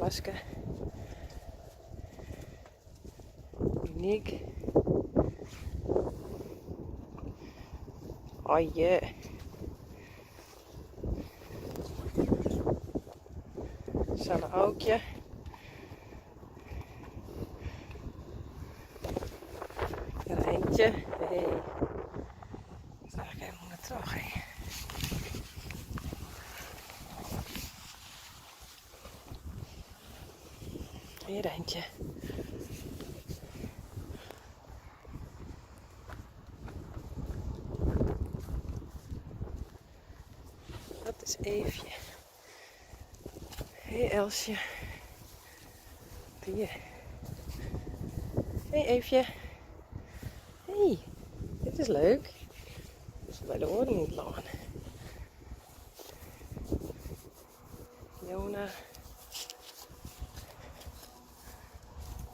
Klaske. Uniek. Oh yeah. Sanne Aukje. Reintje. Hey. Zag ik even naar terug, hè. Hey Reintje. Dat is Eefje. Hey Elsje. Hier. Hey Eefje. Hey, dit is leuk. Dit is by de oaren yn it lân. Jona.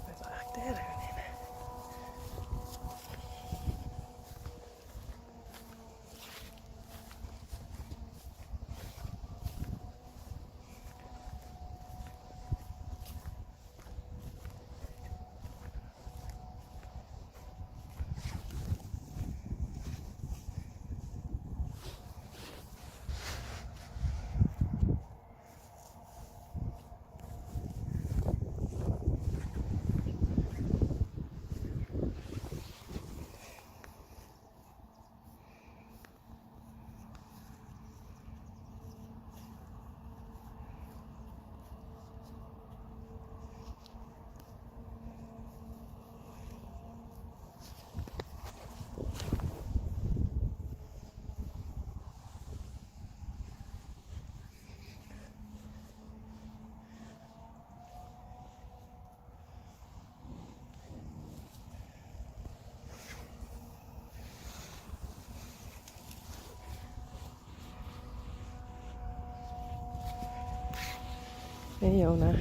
Moat eigentlik dêr even hinne. Hey Jona.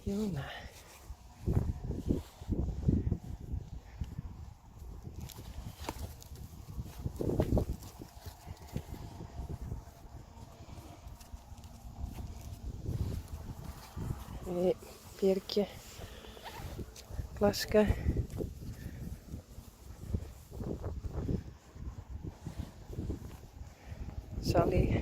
Jona. Hey, Pierkje. Klaske. Sally.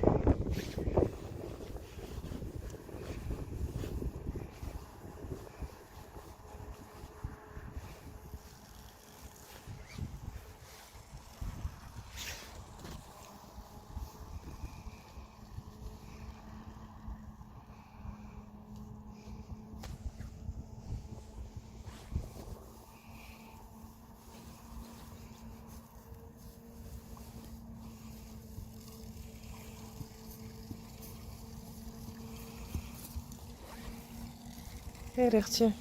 Hey Richtsje.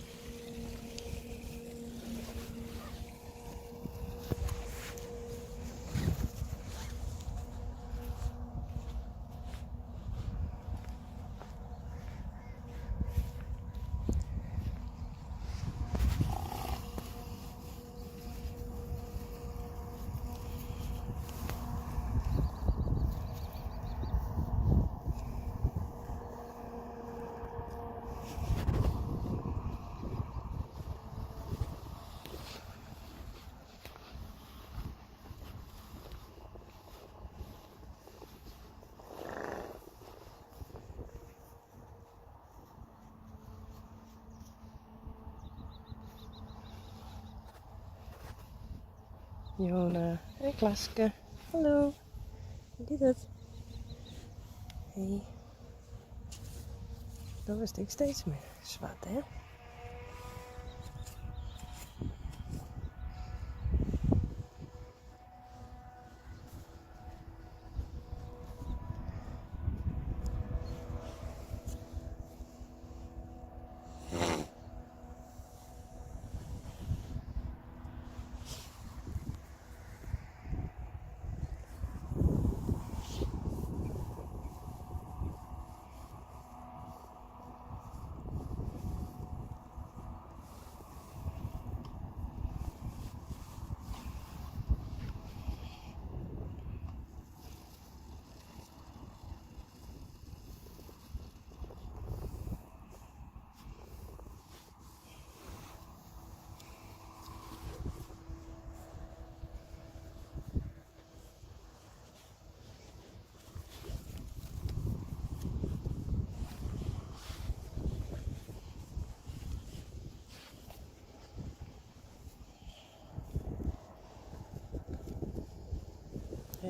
Jona en Klaske. Hallo. Hoe giet it? Hey. Do wurdst ek steeds mear swart, hè?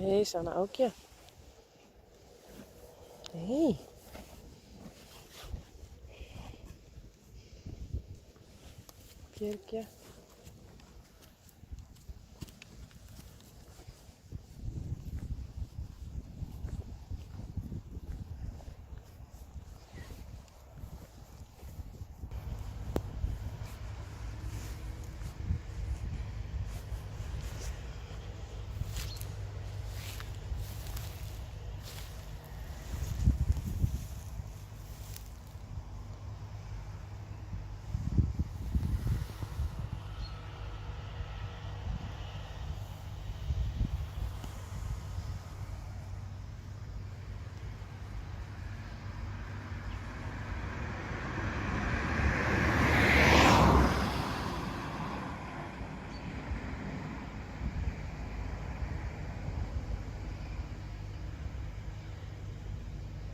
Hé, Sanne Aukje. Hé. Bjirkje.